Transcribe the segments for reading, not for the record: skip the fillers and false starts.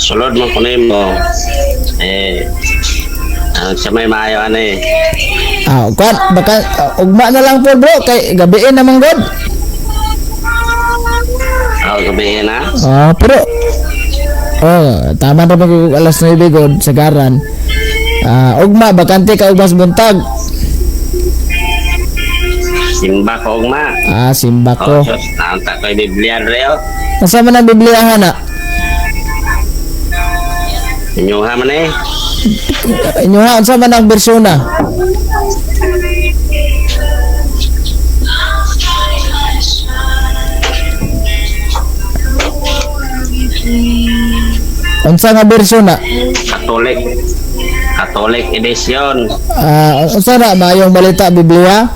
Sulod mo ko nimo. Eh, ang sa may maayo ani. Ah, kwan, baka ugma na lang po, bro, kay gabiin naman god. Oh, gabi na. Ah, pero oh, tama ra mag alas 9 god sagaran. Ah, ugma bakante ka ugmas buntag. Simba ko ugma. Ah, simba Oh, ko. sus, naanta ko'y Biblia reo. Nasa man ang Bibliyahan na? Inyuha man eh. Inyo ha, unsa man ang bersyon na? Unsa nga bersyon na? Catholic. Catholic edition. Ah, unsa na maayong balita Biblia?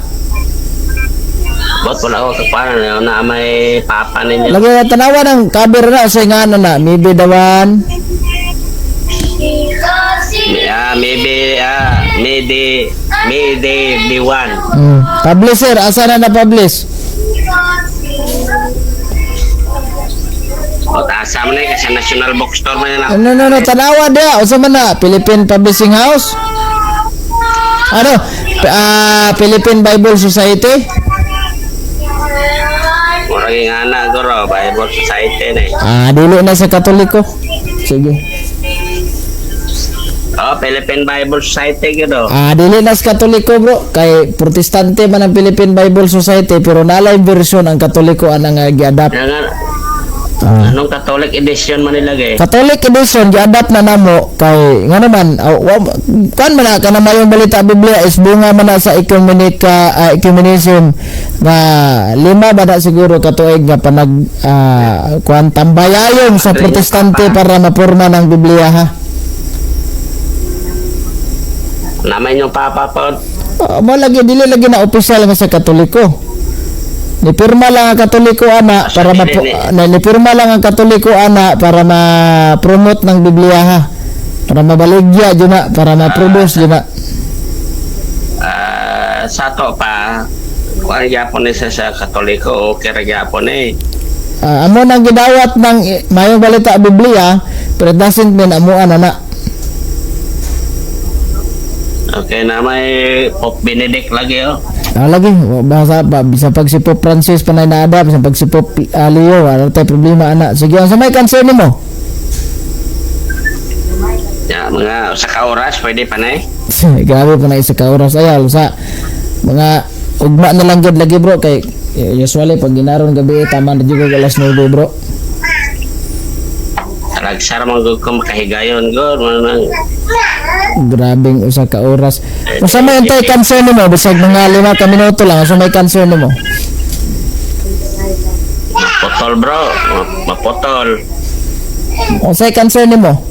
Bot wala ko kapanan na na may papa ninyo. Lagi na tanawa ng cover na sa nga ano na, maybe the one. Maybe maybe maybe B1. Publisher, asa na na-publish? O taasa man eh kasi National Bookstore man yun. No, no, no, tanawa dia. Unsa man na? Philippine Publishing House? Ano? Philippine Bible Society? Murag yung ana guro, Bible Society na eh. Ah, dili na sa Katoliko. Sige. Oh, Philippine Bible Society gino. Ah, dili na sa Katoliko, bro. Kay Protestante man ang Philippine Bible Society pero nalay version ang Katoliko anang gi-adapt. Nga, Ah. anong Catholic edition man nilagay? Catholic edition gi-adapt na namo kay nga naman kan man na kana mayong balita Biblia is bunga man na sa ecumenica ecumenism nga lima ba na siguro katuig nga panag kuan tambayayon sa Protestante para maporma ng Biblia, ha. Naman yung papa po. Mo lagi dili lagi na opisyal nga sa Katoliko. Nipirma lang ang Katoliko ana para mapo, na, nipirma lang ang Katoliko ana para ma-promote ng Biblia, ha. Para mabaligya jud na, para ma-produce jud na. Ah, sa to pa, kuan gyapon ni sa Katoliko, okay ra gyapon eh. Ah, amo nang gidawat ng mayong balita Biblia, pero it doesn't mean amuan na na. Okay na may Pope Benedict lagi oh. Ah, lagi bahasa pa bisa pag si Pope Francis panay na ada, bisa pag si Pope Leo, wala tay problema ana. Sige, ang sa may concern nimo? Ya, mga sa ka oras pwede pa na eh. Grabe pa na isa ka oras ayaw sa mga ugma na lang gud lagi, bro, kay usually pag ginaron gabi tama na jud og alas 9, bro. Talagsar man gud ko makahigayon gud manang Grabing usa ka oras. Unsa may antay concern nimo bisag mga 5 ka minuto lang, unsa may concern nimo? Maputol, bro, maputol. Unsay concern nimo?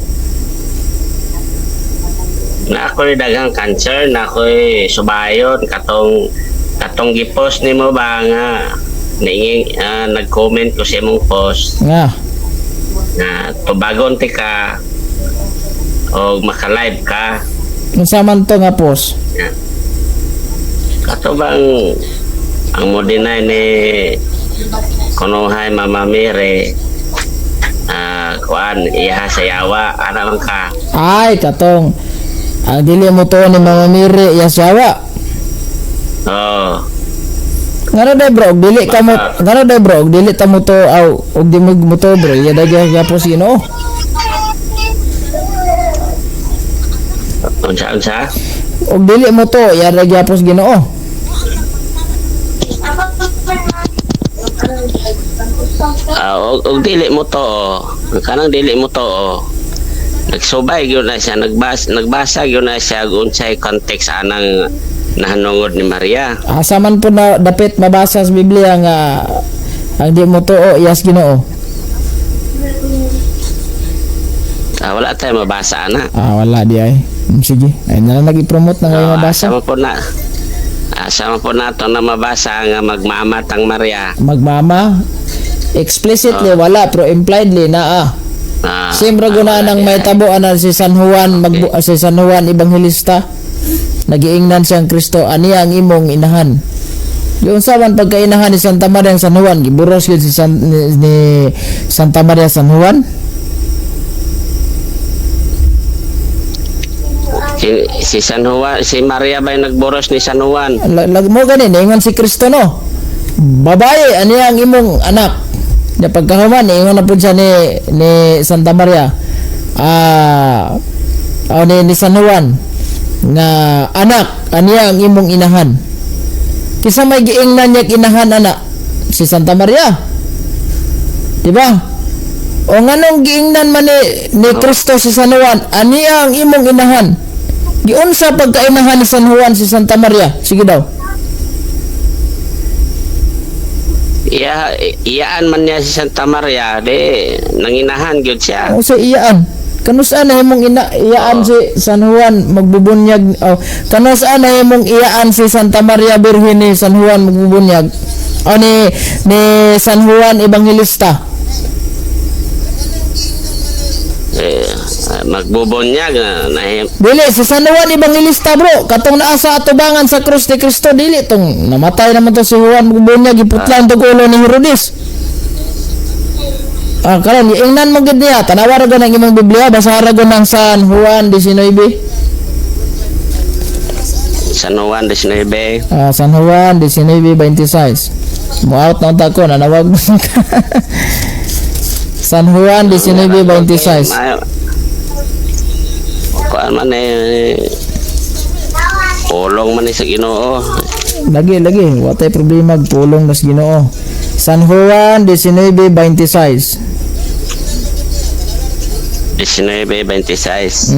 Na ako ni daghang cancer na ako'y subayon katong katong gipost nimo ba nga niingin nag-comment ko sa imong post Nga. na tubagon ti ka o maka-live ka. Unsa man to nga post? Yeah. Kato bang ang mo deny ni kunuhay Mama Mary kuan iha sa yawa ana man ka. Ay, katong ang dili mo to ni Mama Mary yasawa. Oh. Ngano day, bro, og dili ka mo, ngano day, bro, og dili ta mo to aw og di mo mo to, bro, iya day gyapon si Ginoo. Unsa unsa? Og dili mo to, iya day gyapon si Ginoo. Og dili mo to oh. Kanang dili mo to oh. Nagsubay gyud na siya, nagbasa gyud na siya og unsay context anang nahanungod ni Maria. Asa man po na dapit mabasa sa Biblia nga ang di mo to iyas Ginoo? Ah, wala tayo mabasa ana. Ah, wala di ay. Sige, ay na lang nag-promote na ngayon Oh, mabasa. asa man po na asa man po nato na mabasa nga magmama tang Maria. Magmama explicitly wala pero impliedly na ah. Ah, Same ra guna wala nang di may ay. tabo ana si San Juan si San Juan Evangelista. Nagiingnan siyang Kristo ani ang imong inahan. Yung sa man pagkainahan ni Santa Maria ang San Juan, giburos yun si ni Santa Maria San Juan. Si San Juan, si Maria ba yung nagburos ni San Juan? Lag mo gani niingon si Kristo, no. "Babae, ani ang imong anak?" Nya pagkahuman, niingon na pud siya ni Santa Maria. O ni San Juan nga, "Anak, ani ang imong inahan?" Kinsa may giingnan niya inahan ana? Si Santa Maria. Di ba? O nganong giingnan man ni Kristo si San Juan, "Ani ang imong inahan"? Giunsa pagkainahan ni San Juan si Santa Maria? Sige daw. Iya, iyaan man niya si Santa Maria, di nanginahan gyud siya. O sa iyaan. Kanus-a na imong ina iyaan si San Juan magbubunyag? O kanus-a na imong iyaan si Santa Maria Birhen ni San Juan magbubunyag? O ni San Juan Evangelista. Eh, magbubunyag na Dili si San Juan Evangelista, bro, katong naa sa atubangan sa krus ni Kristo, dili tong namatay naman to si Juan magbubunyag, giputlan tog ulo ni Herodes. Ah, karon giingnan mo gid niya, tanawa ra gud ang imong Biblia, basaha ra gud ng San Juan 19. San Juan 19. Ah, San Juan 19:26. Mo out na unta ko nanawag. San Juan 19:26. Kuan man eh, pulong man eh sa Ginoo. Lagi lagi, watay problema pulong mas Ginoo. San Juan 19:26. 19:26.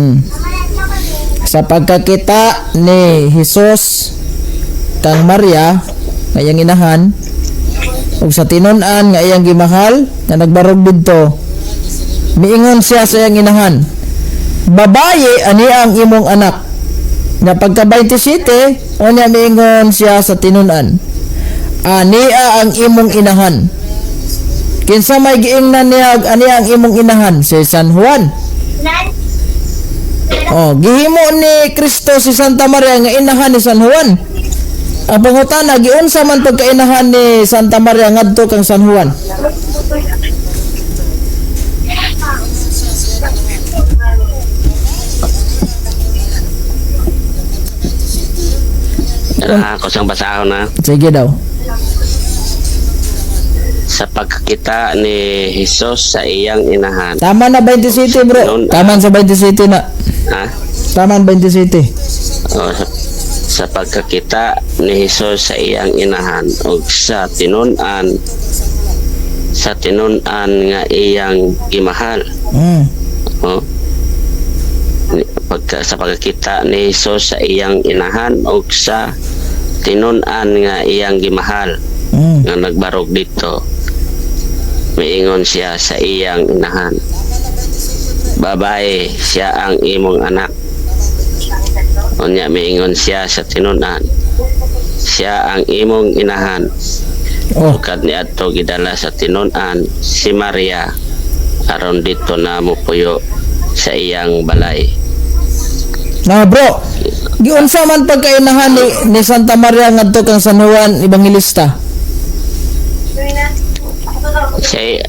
Sa pagkakita ni Jesus kang Maria nga iyang inahan ug sa tinun-an nga iyang gimahal nga nagbarog didto, miingon siya sa iyang inahan, "Babaye, ani ang imong anak?" Nga pagka 27, unya miingon siya sa tinun-an, "Ania ang imong inahan." Kinsa may giingnan niya ani ang imong inahan? Si San Juan. Oh, gihimo ni Kristo si Santa Maria nga inahan ni San Juan. Ang pangutana, giunsa man pagkainahan ni Santa Maria ngadto kang San Juan? Ah, ako siyang basahon na. Sige daw. Sa pagkakita ni Jesus sa iyang inahan. Tama na 27, bro. Tama sa 27 na. Ha? Tama 27. O, sa pagkakita ni Jesus sa iyang inahan ug sa tinun-an nga iyang gimahal. Oh. Sa pagkakita ni Jesus sa iyang inahan ug sa tinun-an nga iyang gimahal nga nagbarog dito, miingon siya sa iyang inahan, "Babae, siya ang imong anak." Unya miingon siya sa tinun-an, "Siya ang imong inahan." Oh, Bukad niadto gidala sa tinun-an si Maria aron dito na mopuyo sa iyang balay. Na bro, giunsa man pagkainahan ni Santa Maria ngadto kang San Juan Evangelista? Kay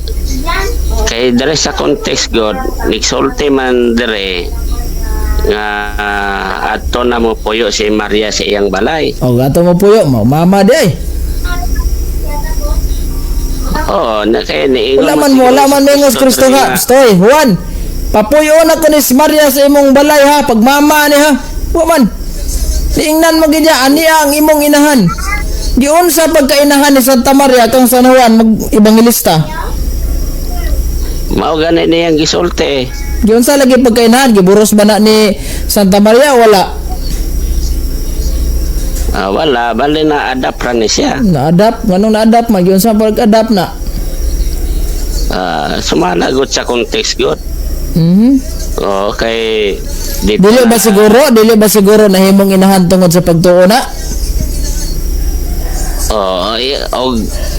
kay dere sa context god, nigsulti man dere nga adto na mo puyo si Maria sa iyang balay. Oh, gato mo puyo mo, mama di ay. Oo, na kay niingon Wala man mo, siguro wala man si mingos Kristo dere nga. Stoy, Juan. Papuyo na ko ni si Maria sa imong balay ha, pagmama ni ha. Wa man. Niingnan mo gid ani ang imong inahan. Giunsa pagkainahan ni Santa Maria kang San Juan mag Evangelista? Mao gani niyang gisulti. Giunsa lagi pagkainahan, giburos ba na ni Santa Maria? Wala. Ah, wala, bali na adapt ra ni siya. Na-adapt, nganong na-adapt man, giunsa pag-adapt na? Ah, sumalagot sa context god. Oo, kay dito Dili ba siguro, dili ba siguro nahimong inahan tungod sa pagtuo na? Oo,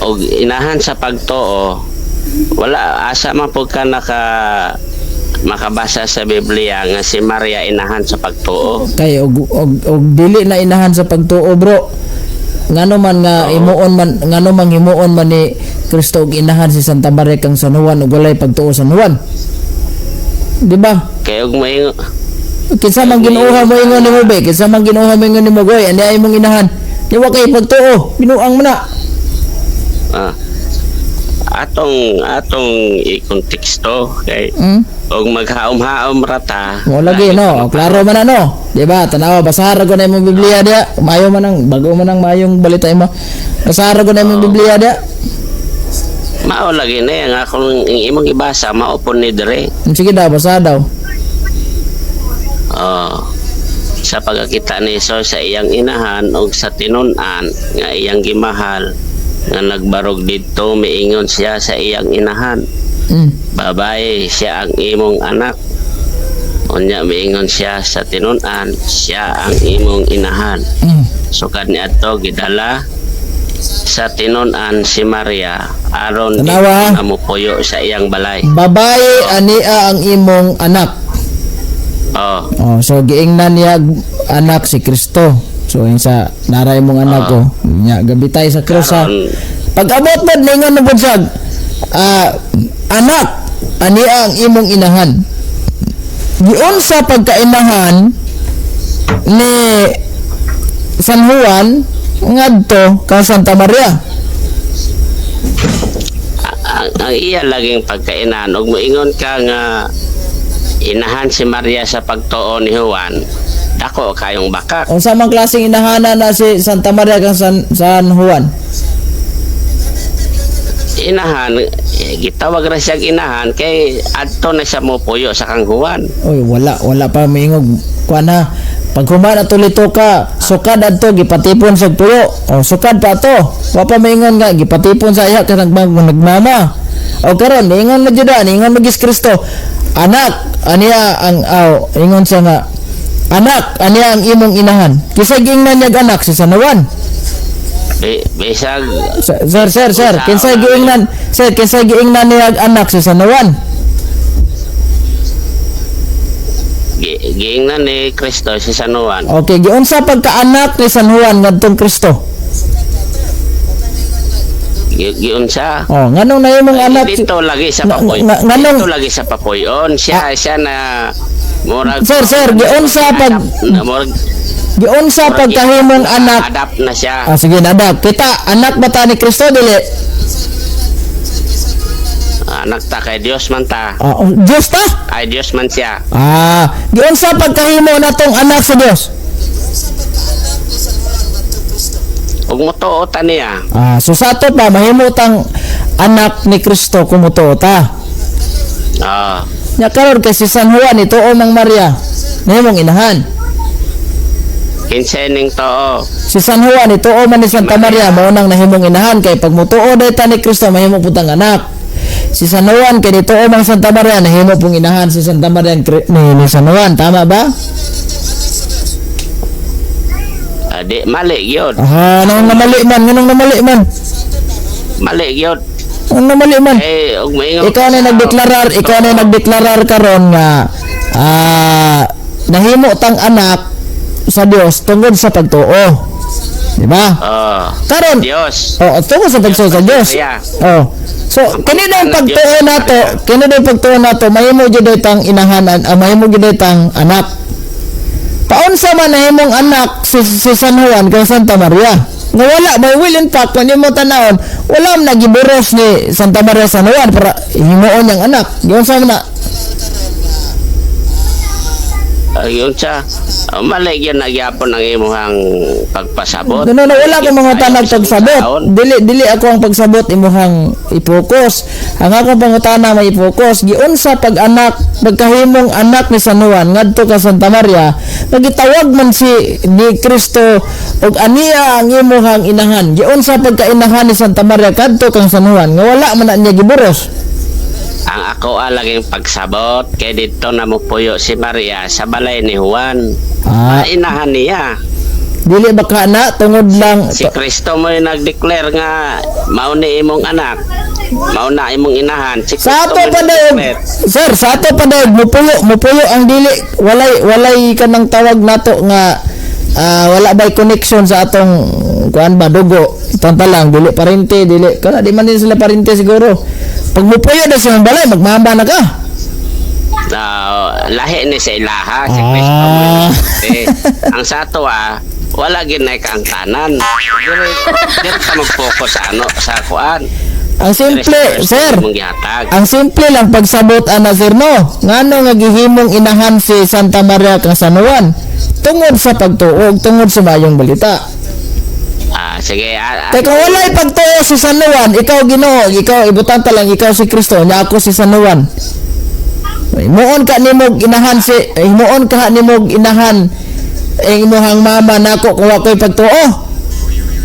og inahan sa pagtuo. Wala, asa man pud ka makabasa sa Biblia nga si Maria inahan sa pagtuo? Kay og dili na inahan sa pagtuo, bro. Ngano man nga himuon man, ngano mang himuon man ni Kristo og inahan si Santa Maria kang San Juan ug walay pagtuo San Juan? Di ba? Kay og may Kinsa man Ginoo mo ingon nimo be? Kinsa man Ginoo mo ingon nimo, "Goy, ani ay imong inahan"? Di wa kay pagtuo, binuang mo na. Ah. Atong i-konteksto kay og maghaom-haom rata. Mo lagi, no. Klaro man na, no. Di ba? Tanawa, basara ko na imong Biblia dia. Mayo man ang bago man ang mayong balita imo. Basara ko na imong Biblia dia. Mao lagi na ang akong imong ibasa, mao po ni dire. Sige daw, basa daw. Oh. Sa pagkakita ni Jesus sa iyang inahan og sa tinun-an nga iyang gimahal nga nagbarog didto, miingon siya sa iyang inahan, "Babae, siya ang imong anak." Unya miingon siya sa tinun-an, "Siya ang imong inahan." Sukad niadto gidala sa tinun-an si Maria aron Tanawa. didto na mopuyo sa iyang balay. "Babae, ania ang imong anak." Oh. Oh, so giingnan niya anak si Kristo. So yung sa naray mong anak ko, nya gabitay sa krus ha. Karon Pag abot pod ningon na pod siya, "Anak, ania ang imong inahan." Giunsa pagkainahan ni San Juan ngadto ka Santa Maria? Ang iya laging pagkainan, ug moingon ka nga inahan si Maria sa pagtuo ni Juan, dako kayong bakak. Unsa man klaseng inahana na si Santa Maria kang San Juan? Inahan, eh, gitawag ra siyang inahan kay adto na siya mopuyo sa kang Juan. Oy, wala wala pa moingog kuan ha. Pag human ato lito ka, sukad adto gipatipon sa puyo. O sukad pa to. Wa pa moingon nga gipatipon sa iya ka nagmama. O karon niingon mo jud, niingon mo gis Kristo. "Anak, aniya ang aw," ingon siya nga, "Anak, aniya ang imong inahan." Kinsa giingnan niya anak? Si San Juan. Bisag Sir, sir, sir, kinsay giingnan, sir, kinsay giingnan niya anak? Si San Juan. Giingnan ni Kristo si San Juan. Okay, giunsa pagkaanak ni San Juan ngadtong Kristo? Giunsa? Oh, nganong nahimong anak Dito lagi sa papoy. Nganong Dito lagi sa papoyon. Siya siya na murag Sir, sir, giunsa na murag giunsa murag pagkahimong anak? Adapt na siya. Ah, sige, nadak. Kita anak ba ta ni Kristo, dili? Anak ta kay Dios man ta. Ah, oh, Diyos ta? Ay, Dios man siya. Ah, giunsa pagkahimo natong anak sa Dios? Ug motuo ta niya. Ah, so sa ato pa mahimo tang anak ni Kristo kung motuo ta. Ah. Nya karon kay si San Juan ituo mang Maria. Nahimong inahan. Kinsa ning too? Si San Juan ituo man ni Santa Maria, mao nang nahimong inahan kay pag motuo day ta ni Kristo, mahimo pud tang anak. Si San Juan kay nituo mang Santa Maria, nahimo pong inahan si Santa Maria ni San Juan, tama ba? Ah, di mali gyud. Aha, nang namali man, nganong namali man? Mali gyud. Nganong namali man? Eh, ug moingon Ikaw na nagdeklarar, ikaw na nagdeklarar karon nga nahimo tang anak sa Dios tungod sa pagtuo. Di ba? Oh. Karon, Dios. oh, tungod sa pagtuo sa Dios. Yeah. Oh. So, kini na ang pagtuo nato, kini na ang pagtuo nato, mahimo jud tang inahan, mahimo jud tang anak. Paunsa man nahimong anak si San Juan kang Santa Maria? Nga wala, may will in fact, kung mo tanawon, wala man nagiburos ni Santa Maria San Juan para himuon niyang anak. Giunsa man na? Ay, unsa? Oh, mali gyud na gyapon ang imuhang pagpasabot. No, no, no, wala ko mga tanag pagsabot. Taon. Dili dili ako ang pagsabot imuhang i-focus. Ang akong pangutana may i-focus giunsa pag-anak, pagkahimong anak ni San Juan ngadto ka Santa Maria, nagitawag man si ni Kristo og "aniya ang imuhang inahan"? Giunsa pagkainahan ni Santa Maria kadto kang San Juan nga wala man na niya giburos? Ang ako laging pagsabot kay dito na mopuyo si Maria sa balay ni Juan. Ah, Inahan niya. Dili ba ka na tungod lang Si Kristo mo yung nag-declare nga mao ni imong anak. Mao na imong inahan. Si Sa Kristo ato mo pa dayog, nag-declare. sir, sa ato pa dayog, mupuyo ang dili, walay kanang tawag nato nga wala bay connection sa atong kuan ba, dugo. Tanta lang dili parente, dili kana, di man din sila parente siguro. Pag mupuyo na sa balay, magmama na ka. Lahi ni sa ilaha si Kristo mo eh. Ang sa ato wala gid na kaangtanan. Diri diri ta mag-focus sa ano, sa kuan. Ang Diri simple, sa first sir. Mong gihatag. Ang simple lang pagsabot ana, sir, no. Ngano nga gihimong inahan si Santa Maria kang San Juan? Tungod sa pagtuo, tungod sa mayong balita. Ah, sige. Kay kung wala'y pagtuo si San Juan, ikaw Ginoo, ikaw ibutang ta lang ikaw si Kristo, nya ako si San Juan. Himuon ka nimog inahan ang imuhang mama nako kung wa ko'y pagtuo.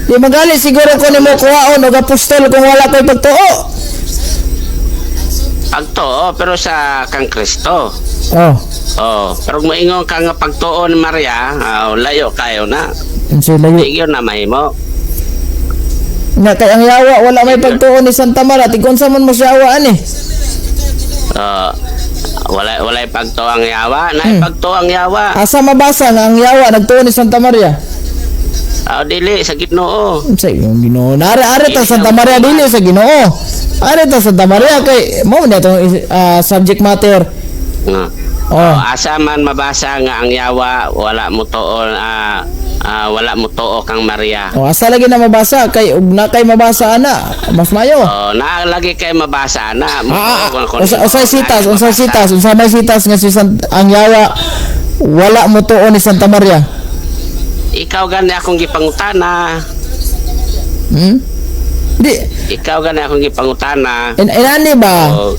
Di magali siguro ko nimo kuhaon og apostol kung wala ko'y pagtuo. Pagtuo pero sa kang Kristo. Oh, Oh, pero kung moingon ka nga pagtuo ni Maria, layo kayo na. Unsay layo? Di gyud na mahimo. Nga kay ang yawa wala may pagtuo ni Santa Maria, tig unsa man mo siya awaan eh. Oh, wala pagtuo ang yawa, na pagtuo ang yawa. Asa mabasa nga ang yawa nagtuo ni Santa Maria? Ah, dili sa Ginoo. Unsay yung Ginoo? Nari ari ta Santa Maria dili sa Ginoo. Ari ta Santa Maria kay mao na itong subject matter. Nga. Oh. Oh, asa man mabasa nga ang yawa wala mo tuo kang Maria? Oh, asa lagi na mabasa kay ug na kay mabasa ana, mas mayo. Oh, na lagi kay mabasa na. Usay sitas, unsay sitas, unsa may sitas nga si ang yawa wala mo tuo ni Santa Maria? Ikaw gani akong gipangutana. Di Ikaw gani akong gipangutana. Inani ba? Oh,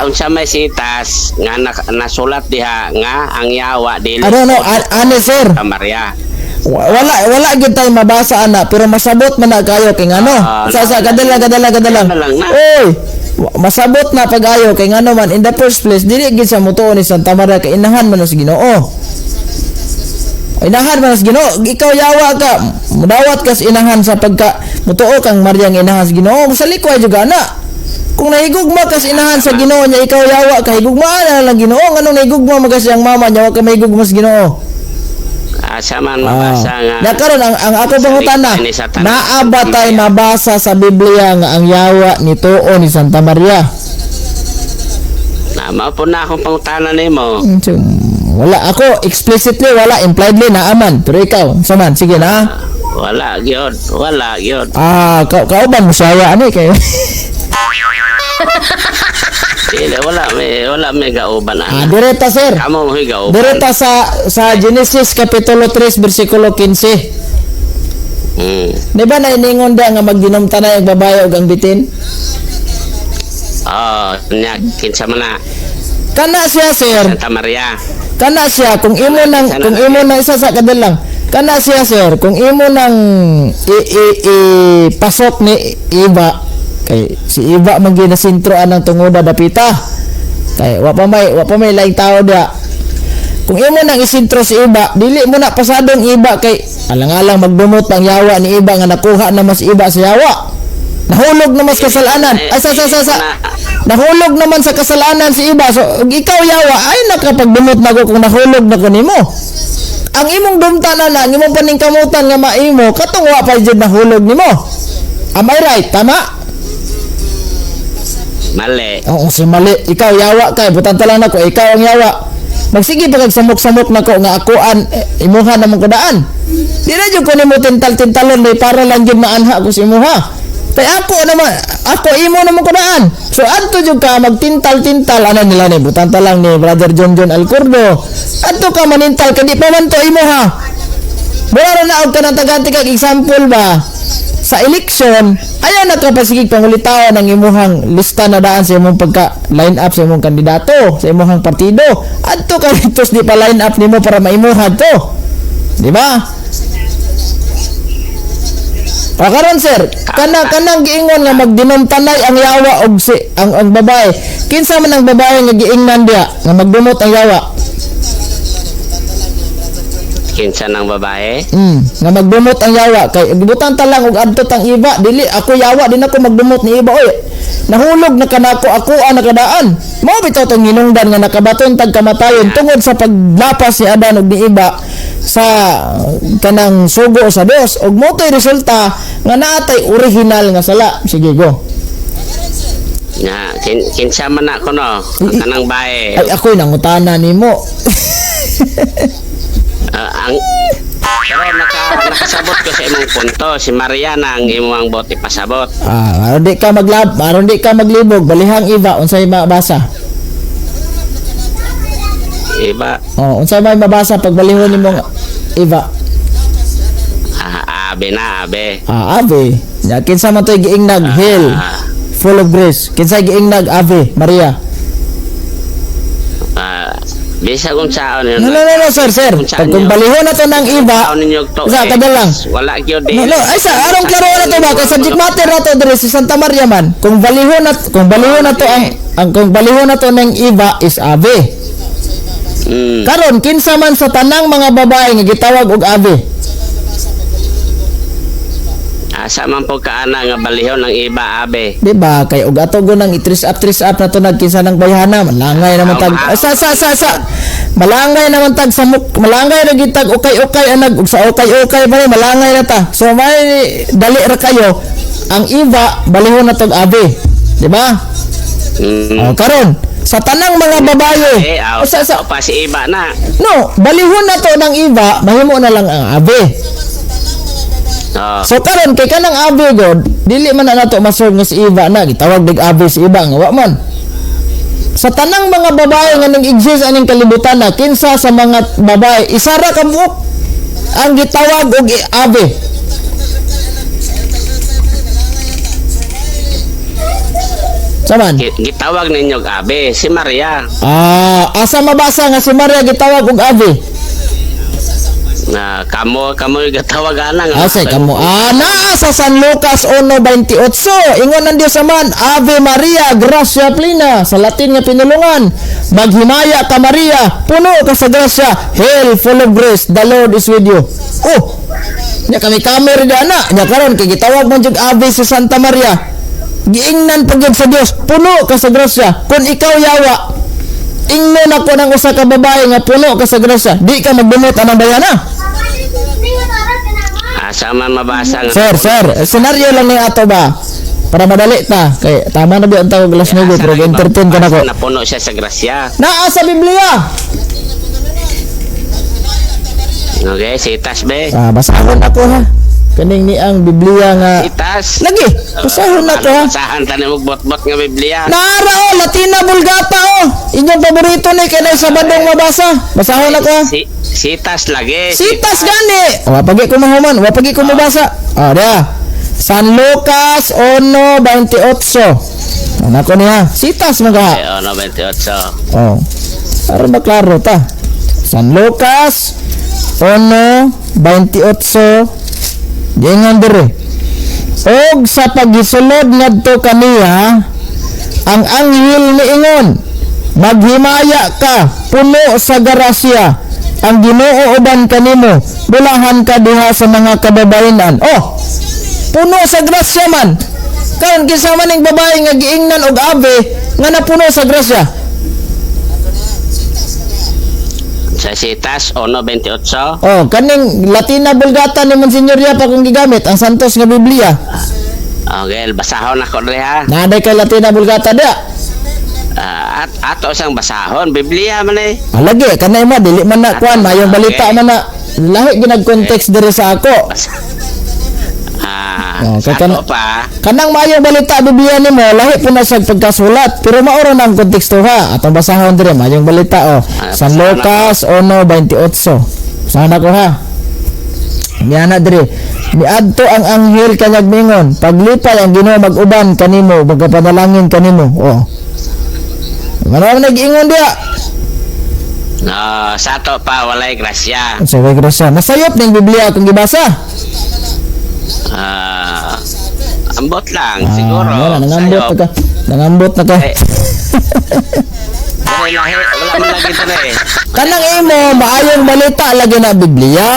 unsa may sitas nga nasulat diha nga ang yawa dili I don't know, ani sir. sa Maria? Wala gyud tay mabasa ana pero masabot man na kayo kay ngano. Sa kadala kadala kadala. Na lang na. Oy, masabot na pag-ayo kay ngano man in the first place dili gyud sa mutuo ni Santa Maria kay inahan man sa Ginoo. Inahan man sa Ginoo, ikaw yawa ka, mudawat kas inahan sa pagka mutuo kang Maria nga inahan sa Ginoo, masalikway jud ana. Kung nahigugma kas inahan sa Ginoo niya, ikaw yawa ka, higugmaan na lang Ginoo. Nganong nahigugma man kasi ang mama niya, wa ka mahigugma sa Ginoo? Asa man mabasa nga? Na karon ang ako pangutana, Ni Satanas. naa ba tay mabasa sa Biblia nga ang yawa ni tuo ni Santa Maria? Na mao po na akong pangutana nimo. So, wala ako explicitly wala, impliedly naaman. Pero ikaw, saman sige na. Wala gyud, wala gyud. Kauban mo siya ani kay. Dili, wala may gauban ana. Direta sir. Kamo mo gauban. Direta sa Genesis kapitulo 3 bersikulo 15. Di ba na iningon da nga magdinomtanay ang babae ug ang bitin? Oh, nya kinsa man na? Kana siya, sir. Santa Maria. Kana siya kung imo nang isa sa kadalang. Kana siya, sir, kung imo nang i, i, i pasok ni Iba kay si Iba man gyud na sentro anang tungoda dapita. Kay wa pa may laing tao dia. Kung imo nang isentro si Iba, dili mo na pasadong Iba kay alang-alang magdumot ang yawa ni Iba nga nakuha na mas Iba sa yawa. Nahulog na mas kasalanan. Ay, sa sa sa sa. Nahulog naman sa kasalanan si Iba. So, ug ikaw yawa, ay nakapagdumot na ko kung nahulog na ko nimo. Ang imong dumtanan na, ang imong paningkamutan nga maimo, katong wa pa jud nahulog nimo. Am I right? Tama? Mali. Oo, si mali. Ikaw yawa kay butang lang nako, ikaw ang yawa. Magsige pa kag samok-samok nako nga akuan eh, imuha namong kudaan. Di na jud ko nimo tintal-tintalon day para lang jud maanha ko sa imuha. Kay ako naman, ako imo namong kudaan. So adto jud ka magtintal-tintal ano nila ni butang lang ni Brother John John Alcordo. Adto ka manintal kay di pa man to imuha. Mura ra na og kanang taganti kag example ba sa election, ayaw na ka pasigig pangulitaon ang imuhang lista na daan sa imong pagka line up sa imong kandidato, sa imuhang partido. Adto ka dito di pa line up nimo para maimuha to. Di ba? O karon sir, kanang giingon nga magdinomtanay ang yawa og si ang babae. Kinsa man ang babae nga giingnan diya nga magdumot ang yawa? Kinsa ng babae? Nga magdumot ang yawa kay gibutan ta lang og adto tang Iba, dili ako yawa, di na ko magdumot ni Iba oy. Nahulog na kanako ako ang nakadaan. Mao bitaw tong hinungdan nga nakabaton tag kamatayon tungod sa paglapas ni Adan ug ni Iba sa kanang sugo sa Dios ug mo to'y resulta nga naatay original nga sala. Sige, go. Nga kinsa man na kuno ang kanang bae? Ay, ako'y nangutana nimo. Ah, ang pero nakasabot ko sa imong punto, si Maria na ang imong bot ipasabot. Ah, aron di ka maglibog, balihang Iba, unsay mabasa? Iba. Oh, unsay may mabasa pag balihon nimong Iba? Ah, abe na, abe. Ah, Ave. Ya, kinsa man to'y giingnag "Hail, full of grace"? Kinsa giingnag Ave Maria? Ah, bisag unsaon yun. No, no, no, no, sir, sir. Pag kung balihon na to ng Iba, Unsaon ninyo to? Sa, Eh, kada lang. wala gyud No, eh. no, ay sa arong klaro na to ba kay subject matter na to diri si Santa Maria man. Kung balihon na to ng Iba is Ave. Karon, kinsa man sa tanang mga babae nga gitawag og Ave? Asa man po kaana nga balihon ng Iba abe? Di ba? Kay og ato go nang i-trace up, trace up na to nagkinsa ng bayhana, malangay naman tag Aw, aw. sa malangay naman tag sa muk, malangay na gid tag ukay-ukay anag ug sa ukay-ukay pa ni malangay na ta. So may dali ra kayo ang Iba balihon na tog Ave. Di ba? Mm. O karon sa tanang mga babae Eh, aw, o, sa pa si Iba na. No, balihon na to ng Iba, mahimo na lang ang Ave. Oh. So karon kay kanang Ave god, dili man na nato masolve nga si Iba na gitawag dig Ave si Iba nga wa man. Sa tanang mga babae nga nang exist aning kalibutan na, kinsa sa mga babae, isa ra ka buok ang gitawag og Ave? Saman? Gitawag ninyo og abe si Maria. Ah, asa mabasa nga si Maria gitawag og Ave? Na kamo kamo yung gitawag ana nga. Ah, say kamo. Ah, naa sa San Lucas 1:28. Ingon ang Dios Aman, "Ave Maria, gracia plena." Sa Latin nga pinulungan, "Maghimaya ka Maria, puno ka sa grasya. Hail, full of grace, the Lord is with you." Oh. Nya kami kami rin na. Nya karon kay gitawag man jud Ave si Santa Maria. Giingnan pa gyud sa Dios, "Puno ka sa grasya." Kung ikaw yawa, ingnon ako ng usa ka babae nga puno ka sa grasya, di ka magdumot anang bayana? Asa man mabasa nga? Sir, sir, senaryo lang ni ato ba? Para madali ta. Kay tama na ba ang tawag alas 9 Asa pero na iba- entertain ka na ko. asa napuno siya sa grasya. Naa sa Biblia. Okay, sitas be. Ah, basahon ako ha. Kaning ni ang Biblia nga Sitas. Lagi, basahon na to ha. Basahan ta nimo bot-bot nga Biblia. Naara oh, Latina Vulgata oh. Inyong paborito ni kay sa badong mabasa. Basahon ako ha. Si, sitas lagi. Sitas gani. Wa pagi ko mahuman, wa pagi ko mabasa. Ah, dia. San Lucas 1:28. Ano ko niya? Sitas mga. Eh, 1:28. Oh. Para maklaro ta. San Lucas 1:28. Giingon diri. Og sa paggisulod ngadto kaniya, ang anghel niingon, "Maghimaya ka, puno sa grasya. Ang Ginoo uban kanimo, bulahan ka diha sa mga kababayenan." Oh, puno sa grasya man. Karon kinsa man ning babae nga giingnan og ave nga napuno sa grasya? Sa sitas 1:28. Oh, kaning Latina Vulgata ni Monsignor Yapa kung gigamit ang Santos nga Biblia. Okay, basahon ako diri ha. Naaday kay Latina Vulgata dia. Ah, at ato sang basahon Biblia man eh. Alagi kanay mo dili man na kuan, mayong balita man na lahi ginag context diri sa ako. Ah, Oh, sa kay ato pa. Kanang mayong balita Biblia nimo lahi po na sa pagkasulat pero maura na ang konteksto ha. Atong basahon diri mayong balita oh. Ah, San basahon Lucas 1:28. Sana ko ha. Niana diri. Miadto ang anghel kanyag mingon, "Paglipay, ang Ginoo mag-uban kanimo, magkapanalangin kanimo." Oh. Ano man nag-ingon diya? No, sa ato pa walay grasya. Sa way grasya. Nasayop ning Biblia akong gibasa. Ah, ambot lang siguro. Ah, wala, nangambot Sayop. na ka. Nangambot na ka. Eh. Dili lahi, wala man lagi diri. Kanang imo maayong balita lagi na Biblia.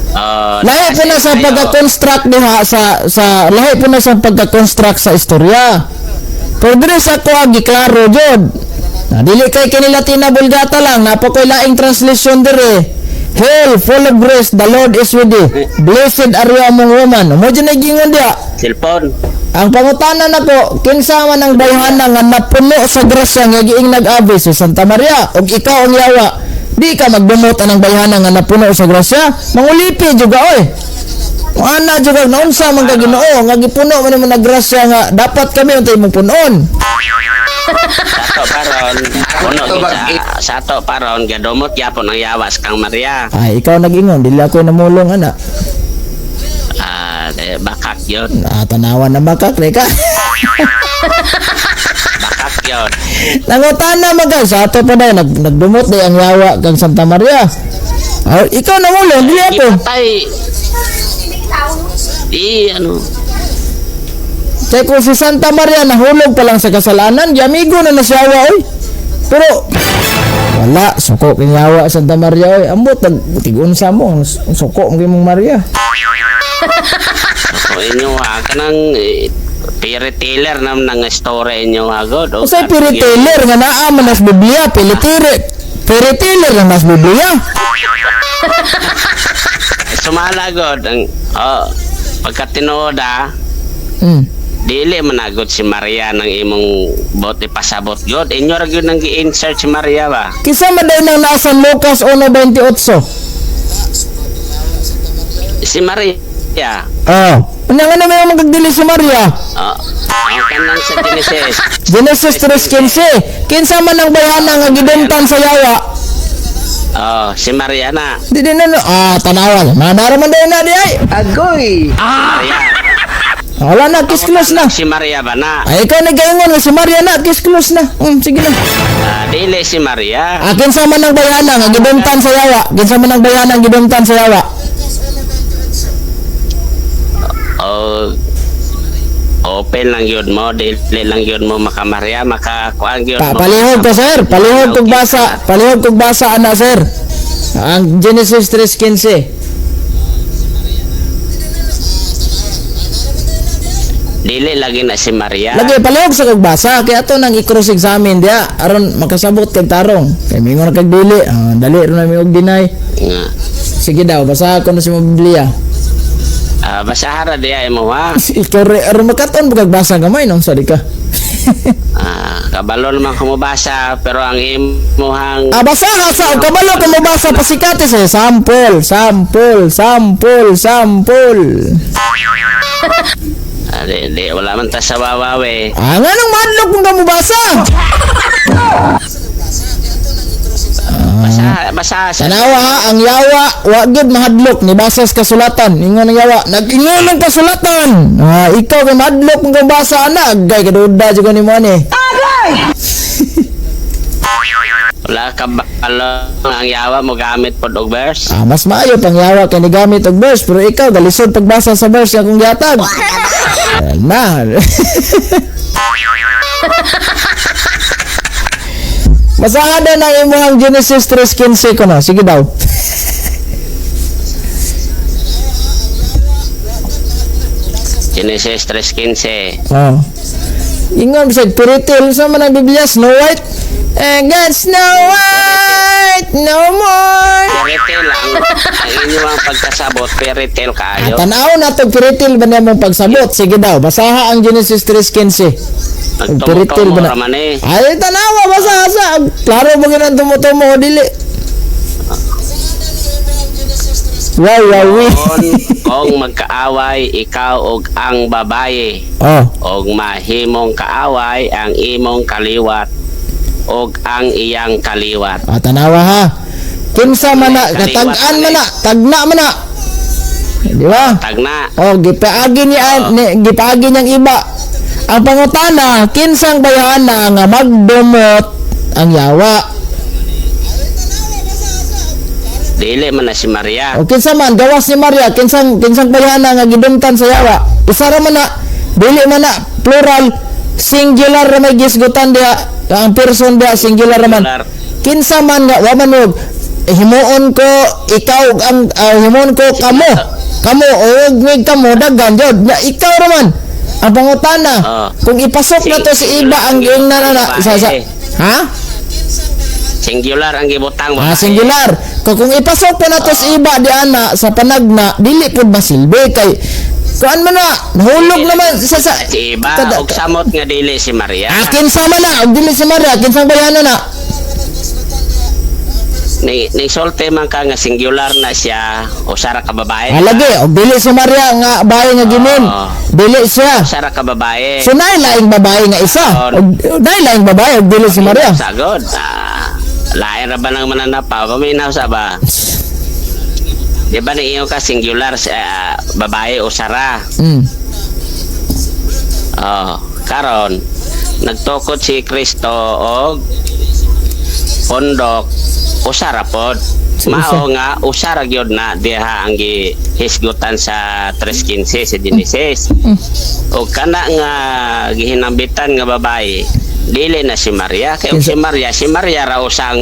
Oh, Lahi po na sa sayo. pagka-construct diha sa lahi po na sa pagka-construct sa istorya. Pero diri sa kuha giklaro jud. Na dili kay kini Latina Vulgata lang, napa koy laing translation diri. "Hail, full of grace, the Lord is with thee. Blessed are you among women." Mo jud nagingon diya. Cellphone. Ang pangutana nako, kinsa man ang bayhana nga napuno sa grasya nga giing nag-abi si Santa Maria ug ikaw ang yawa. Di ka magdumot anang bayhana nga napuno sa grasya, mangulipi juga oy. Ana juga naunsa man ka Ginoo nga gipuno man nimo na grasya nga dapat kami untay imong punon. Sa ato paron, puno Ito ba- gid sa ato paron gadumot gyapon ang yawas kang Maria. Ay, ikaw nag-ingon, dili ako namulong ana. Ah, eh, bakak yun. Ah, tanawan na bakak ka. Bakak yun. Nangutana man ka sa ato pa day nagdumot day ang yawa kang Santa Maria. Ah, ikaw namulong, dili ako. Ipatay. Di ano. Kaya kung si Santa Maria nahulog pa lang sa kasalanan, di amigo na nasiyawa oy. Pero wala, suko kay yawa Santa Maria oy. Ambot nag tig-unsa mo, ang suko mo mong Maria. O inyo ha, kanang eh, fairy tale nam nang story inyo ha god. O, Usay fairy tale nga naa man nas Biblia, fairy tale. Fairy tale nga nas Biblia. Sumala god ang oh, pagka tinuod ha, dili managod si Maria ng imong bote pasabot god. Inyo ra gyud nang gi-insert si Maria ba? Kisa man daw nang naa sa Lucas 1:28. Si Maria. Oh. Unya nga naman ang magdili si Maria. Oh, ang kanang sa Genesis. Genesis 3:15. Kinsa man ang bayhana nga gidumtan sa yawa? Oh, si Maria na. Di di na no. Ah, tanawa. Manara man daw na di ay. Agoy! Maria. Wala na, kiss close na. Si Maria ba na? Ay, ikaw nagaingon nga si Maria na, kiss close na. Sige na. Ah, dili si Maria. Ah, kinsa man ang bayana nga gidumtan sa yawa? Kinsa man ang bayana nga gidumtan sa yawa? Oh, open lang yun mo, dili lang yun mo maka Maria, makakuan yun Pa mo. palihog ko sir, palihog kog basa, palihog kog basa ana sir. Ang Genesis 3:15. Dili lagi na si Maria. Lagi palihog sa kog basa kay ato nang i-cross examine diya aron makasabot kag tarong. Kay mingon kag dili, ah, dali ron na mi og deny. Nga. Sige daw, basa ko na si mong Biblia. Ah, basahara diya imo ha. Ikaw re aron makaton kag basa gamay nung sa di ka. Ah, kabalo naman kumubasa pero ang imuhang Ah, basaha sa og kabalo ka mobasa pasikate sa sample, sample, sample, sample. Ah, di, di, wala man ta sa wawawe. Ah, nganong madlok mong kamubasa? Basa, basa sa Tanawa ha, ang yawa, wa gyud mahadlok ni basas kasulatan. Ingon ang yawa, nag-ingon ang kasulatan. Ah, ikaw kay mahadlok mong kamubasa ana, agay kaduda jud ko nimo ani. Wala ka kabalo ang yawa mo gamit pod og verse. Ah, mas maayo pang yawa kay nigamit og verse, pero ikaw galisod pagbasa sa verse nga akong gihatag. Ah, na. Basahan na ng imong Genesis 3:15 ko na. Sige daw. Genesis 3:15. Oh. Ingon bisag piritil sa man ang Biblia Snow White. And got Snow White no more. Fairy tale ang inyong pagkasabot, fairy tale Ah, kaayo. tanaw na to piritil ba niya mong pagsabot? Sige daw, basaha ang Genesis 3:15. Ang piritil Nagtumo-tumo ba na? ra man eh. Ay, tanawa, basaha sa. Klaro ba ginang tumutumo o dili? Wow, wow. Kung magkaaway ikaw og ang babaye Oh. og mahimong kaaway ang imong kaliwat og ang iyang kaliwat. Ah, tanawa ha. Kinsa man na, Kaliwat katag-an man man na, eh. tagna man na. Di ba? Tagna. Oh, gipaagi niya ni, gipaagi niyang iba. Ang pangutana, kinsang bayhana nga magdumot ang yawa. Dili man na si Maria. O kinsa man gawas ni Maria, kinsang kinsang bayhana nga gidumtan sa yawa. Isa ra man na, dili man na plural, singular ra may gisgutan diha. Ang person diha singular ra man. Singular. Kinsa man nga wa man og himuon ko ikaw ang himuon ko kamo. Kamo o mig kamo daghan jud. Na ikaw ra man. Ang pangutana, kung ipasok na to si iba ang giingnan na, sa ha? Singular ang gibutang Ah, babae. singular. Kung ipasok pa na to sa iba di ana sa panagna, dili pud masilbi kay Kuan man na, nahulog naman sa Si iba og samot nga dili si Maria. Ah, kinsa man na, og dili si Maria, kinsang bayhana na? Ni sulti man ka nga singular na siya, usa ra ka babae. Ah, lagi, og dili si Maria nga babae nga gimin. Oo. Dili siya. Usa ra ka babae. So naay laing babae nga isa. Oo. Og naay laing babae og dili si Maria. Sagod. Ah, lain ra ba ng mananapa? Paminaw sa ba? Di ba niingon ka singular sa babae usa ra? Oh, karon nagtukod si Kristo og pondok, usa ra pod. Si Mao nga usa ra gyud na diha ang gihisgutan sa 3:15 sa Genesis. O kana nga gihinambitan nga babae, dili na si Maria kay og si Maria ra usang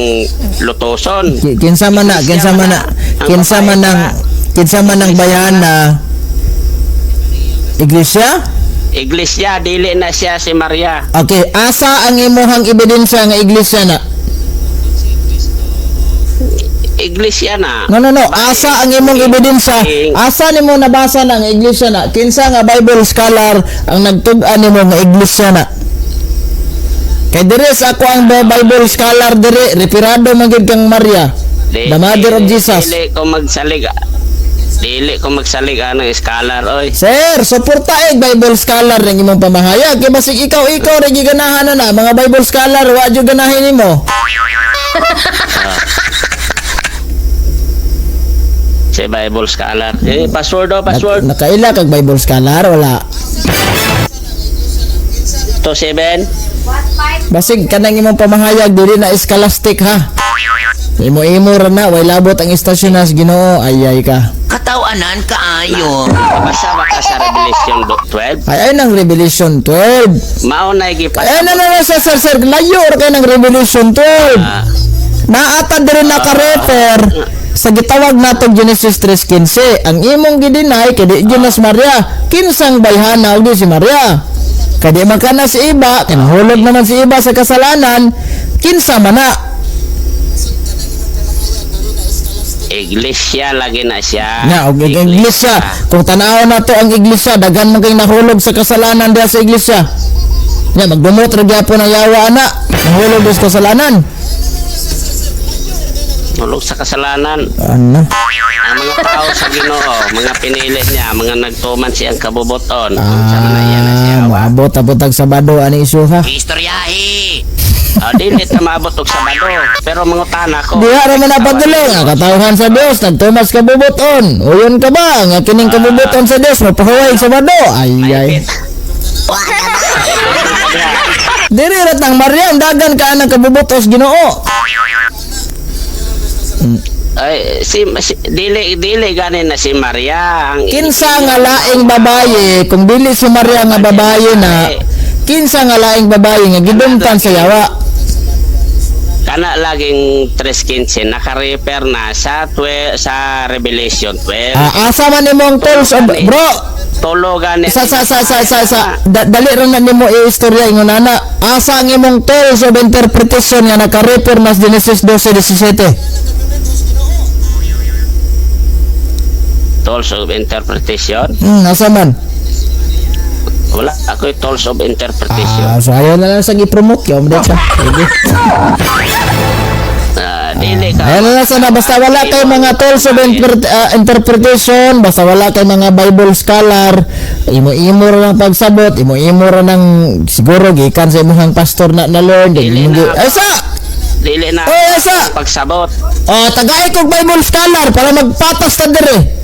lutoson. Kinsa man na, kinsa man na, Ang kinsa man babae ang pa. kinsa man ang bayhana? Iglesia? Iglesia, dili na siya si Maria. Okay, asa ang imuhang ebidensya nga iglesia na? Iglesia na. No, no, no. Babae. Asa ang imong ebidensya? Asa nimo nabasa na nga iglesia na? Kinsa nga Bible scholar ang nagtug-an nimo nga iglesia na? Kay diri sa ako ang Bible scholar diri, referado man gyud kang Maria, the mother of Jesus. Dili ko magsalig anang scholar oy. Sir, suporta eh Bible scholar ng imong pamahayag. Kay basig ikaw ra giganahan na na mga Bible scholar wa jud ganahin nimo. Si Bible scholar. Eh, password oh, password. Nakaila kag Bible scholar wala? 27. Basig kanang imong pamahayag dili na scholastic ha. Imo-imo ra na, way labot ang istasyon nas Ginoo, ay ay ka. Katawanan kaayo. Basa ba ka sa Revelation 12? Ay ay nang Revelation 12. Mao na gipas. Ay na na na sir sir sir, layo ra kay nang Revelation 12. Naata diri naka-refer sa gitawag natong Genesis 3:15. Ang imong gidinay kay di gyud na si Maria. Kinsang bayhana og di si Maria? Kay di man kana si iba, kay nahulog naman si iba sa kasalanan, kinsa man na? Iglesia lagi na siya. Na, og ang iglesia, kung tan-awon nato ang iglesia, daghan man kay nahulog sa kasalanan diha sa iglesia. Nya magdumot ra gyapon ang yawa ana, nahulog sa kasalanan. Hulog sa kasalanan. Ano? Ang mga tao sa Ginoo, mga pinili niya, mga nagtuman siyang kabuboton. Unsa man na iya na siya. Ah, moabot abot ang Sabado ani isuha. Istoryahe. Ah, dili ta maabot og Sabado, pero mangutana ko. Diha ra man napadulong ang katawhan sa Dios nagtumas kabubuton. Uyon ka ba nga kining kabubuton sa Dios mapahuway sa Sabado? Ay ay. Diri ra tang Maria dagan ka ang kabubutos Ginoo. Ay, si dili dili gani na si Maria ang Kinsa nga laing babaye kung dili si Maria nga babaye na, kinsa nga laing babaye nga gidumtan sa yawa? Kana laging 3:15 naka-refer na sa sa Revelation 12. Ah, asa man imong tools of, bro? Tulo gani. Sa dali ra na nimo i-istorya ingon ana. Asa ang imong tools of interpretation nga naka-refer mas Genesis 12:17? Tools of interpretation. Asa man? Wala ako tools of interpretation. Ah, so ayaw na lang sa gi-promote kay omdet ka. Sige. Ah, dili ka. Ayaw na lang sana basta wala kay mga tools of interpretation, basta wala kay mga Bible scholar, imo-imo ra lang pagsabot, imo-imo ra nang siguro gikan sa imong pastor na na learn, Dili imong na. Ay sa. Dili na. Oy, asa! Pagsabot. Oh, tagay kog Bible scholar para magpatas ta dire.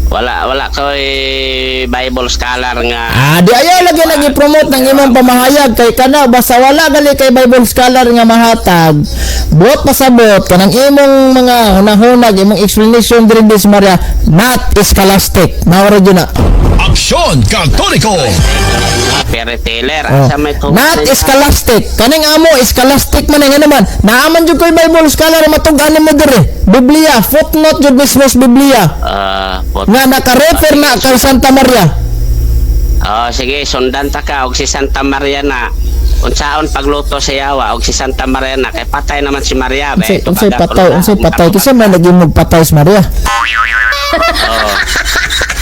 Wala wala koy Bible scholar nga. Ah, di ayaw lagi lagi promote ng imong pamahayag kay kana basta wala gali kay Bible scholar nga mahatag. Buot pasabot kanang imong mga hunahunag, imong explanation diri sa Maria not scholastic. Mao ra jud na. Aksyon Katoliko! Perry Taylor Oh. asa may tungkol Not niya? scholastic. Kaning amo scholastic man nga naman. Naaman jud koy Bible scholar matug-an nimo diri. Biblia, footnote jud mismo sa Biblia Ah, nga naka-refer na kay Santa Maria. Oh, sige, sundan ta ka og si Santa Maria na unsaon pagluto sa yawa og si Santa Maria na kay patay naman si Maria be. Unsay unsay Tubaga patay, ko na. unsay patay, kinsa man lagi magpatay si Maria? Oh.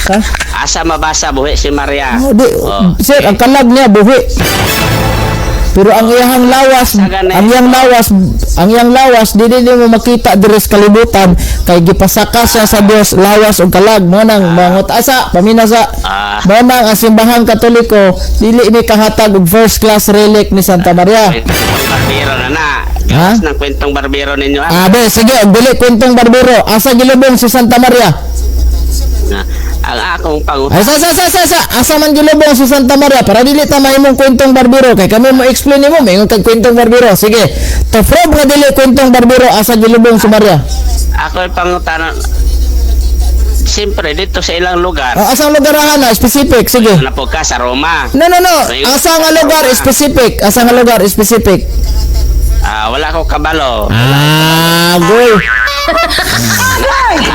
Ha? Asa mabasa buhi si Maria? Oh, di, Oh, sir, okay. ang kalag niya buhi. Pero ang iyang lawas, ang iyang lawas, ang iyang lawas dili nimo makita diri sa kalibutan kay gipasaka siya sa Dios lawas ug kalag. Mo nang mangot asa pamina sa mo nang ang Simbahang Katoliko dili mi kahatag og first class relic ni Santa Maria. Kwentong barbero na na. Ha? Gawas ng kwentong barbero ninyo ah. Ah, be, sige, og dili kwentong barbero, asa gilubong si Santa Maria? Na, ang akong pangut Ay, sa, sa, sa, sa, sa, asa man gilubong si Santa Maria para dili ta mahimong kwentong barbero kay kami mo explain nimo maingon kag kwentong barbero. Sige. To prove nga dili kwentong barbero, asa gilubong si Maria? Ako yung pangutana. Siyempre, dito sa ilang lugar. Oh, asang lugar na specific? Sige. Na po ka sa Roma. No, no, no. Asa nga lugar specific? Asa nga lugar specific? Ah, wala ko kabalo. Ah, goy.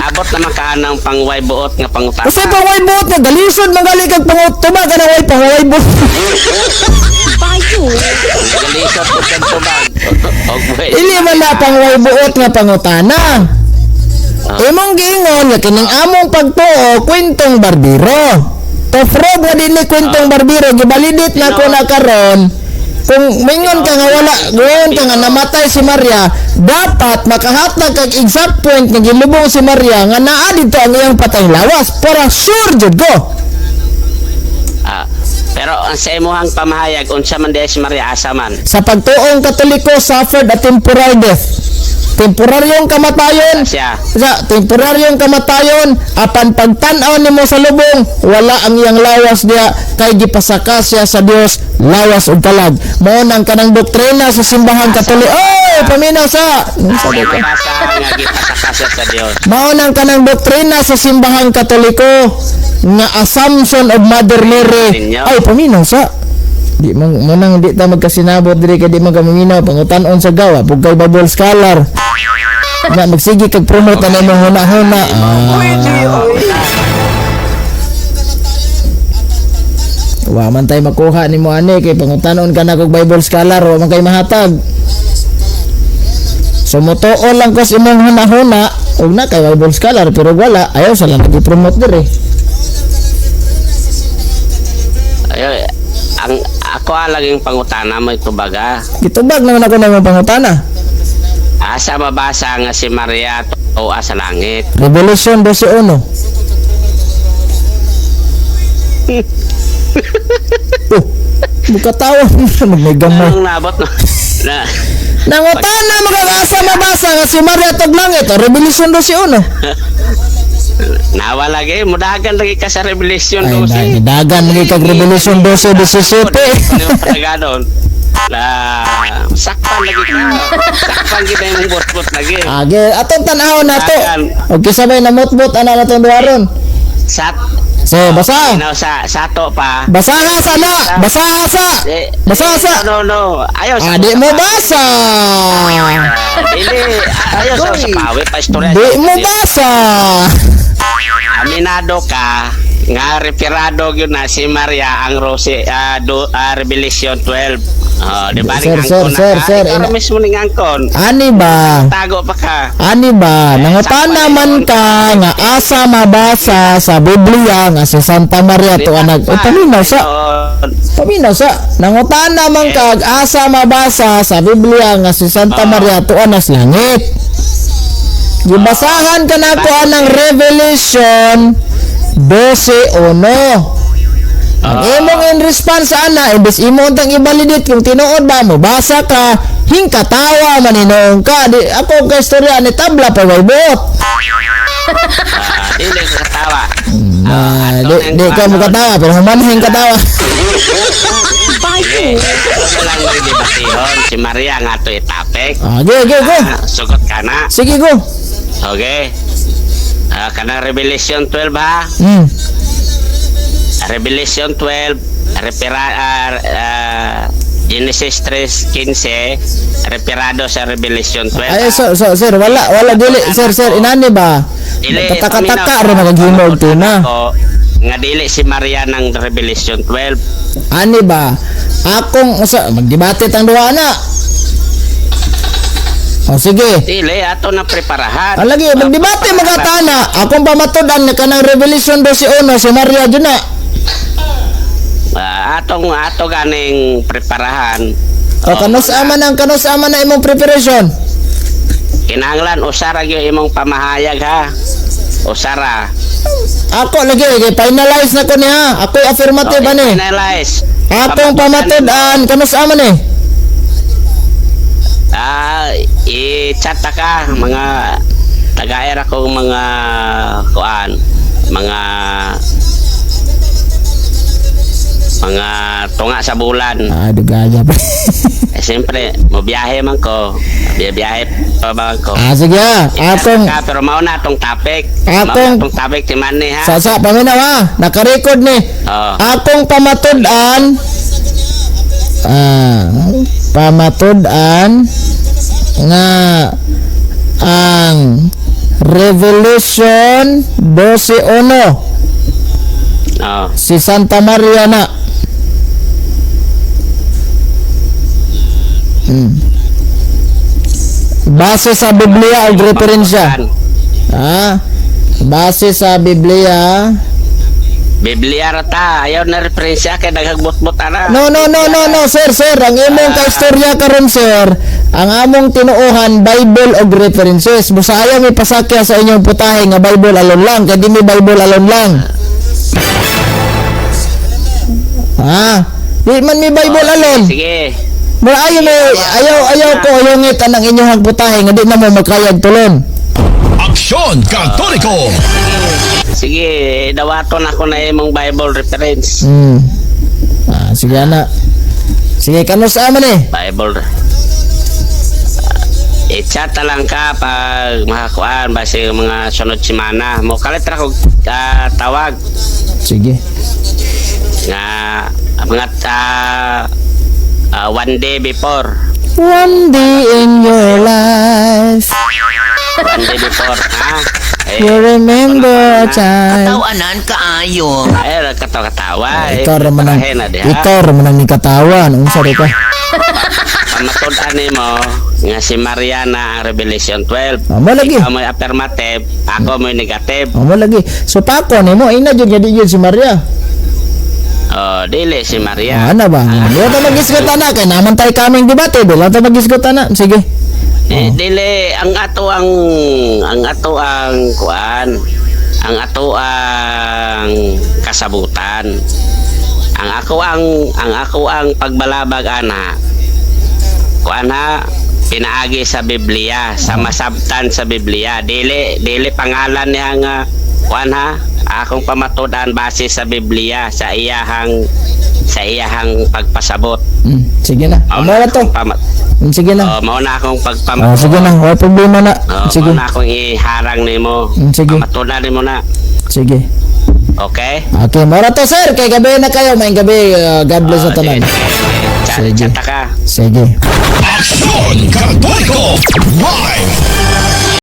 Abot naman ka ng pangway buot nga pangutana. Kasi pang way buot nga galisod man gali kag pangut tubag ka ng way pang way buot. Galisod ko kag tubag. Og buhi. Ili man na pang way buot nga pangutana. Imong giingon nga kining among pagtuo kwentong barbero. To prove nga dili kwentong barbero, gibalidit na ko na karon. Kung mingon ka nga wala, mingon ka nga namatay si Maria, dapat makahatag kag exact point nga gilubong si Maria nga naa dito ang iyang patay lawas para sure jud ko. Ah, pero ang sa imuhang pamahayag unsa man diay si Maria, asa man? Sa pagtuong Katoliko, suffered a temporal death. Temporaryong kamatayon. Siya. Sa temporaryong kamatayon, apan pagtan-aw nimo sa lubong, wala ang iyang lawas diya kay gipasaka siya sa Dios lawas ug kalag. Mao nang kanang doktrina sa Simbahang Katoliko. Oy, paminaw sa. Asa mabasa nga gipasaka siya sa Dios? Mao nang kanang doktrina sa Simbahang Katoliko nga assumption of Mother Mary. Ay, paminaw sa. Di man mo nang di ta magkasinabot diri kay di man ka maminaw, pangutan-on sa gawa pugkay Bible scholar. Na magsige kag promote na imong huna-huna. Ah. Wa man tay makuha nimo ani kay pangutan-on ka na kog Bible scholar, wa man kay mahatag. So motoo lang ko sa imong huna-huna ug na kay Bible scholar, pero wala, ayaw sa lang nag-promote diri. Ay, ang ako laging pangutana mo itubaga. Gitubag naman ako ng imong pangutana. Asa mabasa nga si Maria tuwa sa langit? Revolution 12.1. Oh, bukatawa mo may gamay. Anong nabot no? Na, Nangutana magkakaasa mabasa nga si Maria tog langit. Oh, Revolution 12.1. Nawa lagi, mudagan lagi ka sa Revelation Ay, 12. dagan lagi kag Revolution 12.17. Ano yung paganon? Na, sakpan lagi ka. Sakpan kita yung bot-bot lagi. Age, atong tan-awon nato. Dagan. Okay, sabay namotbot ana natong duharon. Sa, So, basa. no, sa to pa. Basaha sana. Basaha sa. Eh, Basaha sa. No, no, no. Ayaw sa Ah, di mo basa. Dili, ayaw sa pawi pa istorya. Di mo basa. Aminado ka nga referado gyud na si Maria ang Rose Revelation 12. Oh, di ba Sir, ning sir, angkon na sir, ka? sir, Ikaw ra mismo ning angkon. Ani ba? Tago pa ka. Ani ba? Nangutana man ka nga asa mabasa sa Biblia nga si Santa Maria to nag. Oh, paminaw sa. Paminaw sa. Nangutana man ka ag asa mabasa sa Biblia nga si Santa Maria to nas langit. Gibasahan ka na ko anang Revelation 12.1. Ang imong in response ana, imbes imo untang i-validate kung tinuod ba mo basa ka, hingkatawa man ka. Di, ako kay istorya ni tabla pa way buot. Ah, dili ka katawa. Ah, di ka mo katawa pero humanhin katawa. Sige, ito lang may debatihon si Maria nga to itapik. Ah, go go go. Ah, sugot ka na. Sige go. Okay. Ah, kanang Revelation 12 ha. Revelation 12, refera Genesis 3:15 referado sa Revelation 12. Ay, so, so, sir, wala, wala, dili, sir, sir, inani ba? Dili, Tataka-taka, paminaw. ro nagaghimog tina. Ako, Nga dili si Maria ng Revelation 12. Ani ba? Akong usa magdebate tang duha na. O sige. Dili ato na preparahan. Ah, lagi magdebate mga tana. Akong pamatud-an nga kanang Revelation 12:1 si Maria jud na. Ah, atong ato ganing preparahan. O kanus-a man na imong preparation? Kinahanglan usara gyud imong pamahayag ha. Usara. Ako lagi kay finalize na ko niya. Ako'y affirmative Oh, ani. Finalize. Atong pamatud-an kanus-a man eh. Ah, i-chat ta ka mga tagaera kong mga kuan, mga tunga sa bulan. Ah, dugaya pa. Eh, siyempre, mobiyahe man ko. Biyahe pa man ko. Ah, sige ah. I-chat Atong ka, pero mao na atong topic. Mao na atong topic ti Manny ha. Sa paminaw ha. Naka-record ni. Oh. Akong pamatud-an nga ang Revelation 12:1 si Santa Maria na. Base sa Biblia og referensya. Ah, base sa Biblia. Biblia ra ta, ayaw na referensya kay daghagbot-bot ana. No, no, no, no, no, sir, sir. Ang imong kaistorya karon, sir, ang among tinuohan Bible og references. Busa ayaw mi pasakya sa inyong putahe nga Bible alone lang, kay di mi Bible alone lang. Ah, di man mi Bible alone. Sige. Mura ayaw mi ayaw ayaw ko ayaw ngit anang inyong putahe nga di na mo makayag tulon. Aksyon Katoliko! Sige, dawaton ako na imong Bible reference. Ah, sige ana. Sige, kanus-a man eh? Bible. I-chat na lang ka pag makakuan base yung mga sunod semana. Mo kalit ra kog tawag Sige. nga mga one day before. One day in your life, One day before, ha? Eh, you remember a time. Katawanan kaayo. Ay, katawa-katawa. Eh, Ikaw raman ang preparahin na diha. ikaw raman ang nikatawan. Unsa rin ka? Pamatud-an nimo nga si Mariana ang Revelation 12. Amo lagi. Ikaw mo'y affirmative, ako mo'y negative. Amo lagi. So pako nimo ina jud nga di jud si Maria. Oh, dili si Maria. Ah, ana ba? Di ta magisgot ana kay naman tay kaming debate, di lang ta magisgot ana. Sige. Eh, dili ang ato ang kuan, ang ato ang kasabutan. Ang ako ang pagbalabag ana. Kuan ha, pinaagi sa Biblia, sa masabtan sa Biblia. Dili dili pangalan niya nga kuan ha, akong pamatud-an base sa Biblia sa iyahang pagpasabot. Sige na. Mao Amo na na to. akong Sige na. Oh, mao na akong Ah, sige na, wala problema na. Oh, Sige. mao na akong iharang nimo. Sige. Pamatudan nimo na. Sige. Okay? Okay, mora to sir, kay gabi na kayo, may gabi. God bless sa Oh, tanan. sige, sige. Chat, Sige. chat ka. Sige. Aksyon Katoliko! Live!